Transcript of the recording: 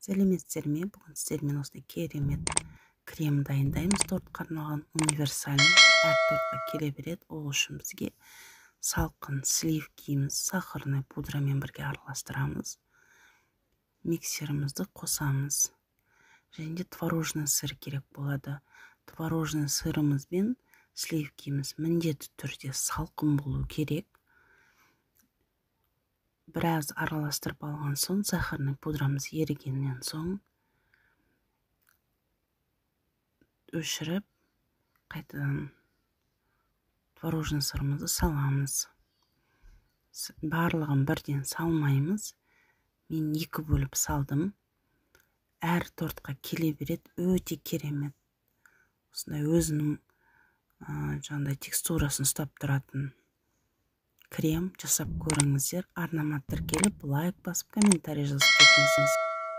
Сәлеметсіздер ме? Бүгін сіздермен осындай керемет крем дайындаймыз. Тортқа арналған универсальный, әр тортқа келе береді. Ол үшін бізге салқын сливкиміз сахарный пудрамен бірге араластырамыз. Миксерімізді қосамыз. Және де творожный сыр керек болады. Творожный сырымыз бен сливкиміз міндетті түрде салқын болу керек. Біраз араластырып алған соң, сахарный пудрамыз ерігеннен соң өшіріп, қайтадан творожный сырымызды саламыз. Барлығын бірден салмаймыз. Мен екі бөліп салдым. Әр тортқа келе береді, өте керемет. Осындай өзінің жаңағыдай текстурасын ұстап тұратын крем жасап көріңіздер. Арнама тіркеліп, лайк басып, комментарий жазып кетіңіздер.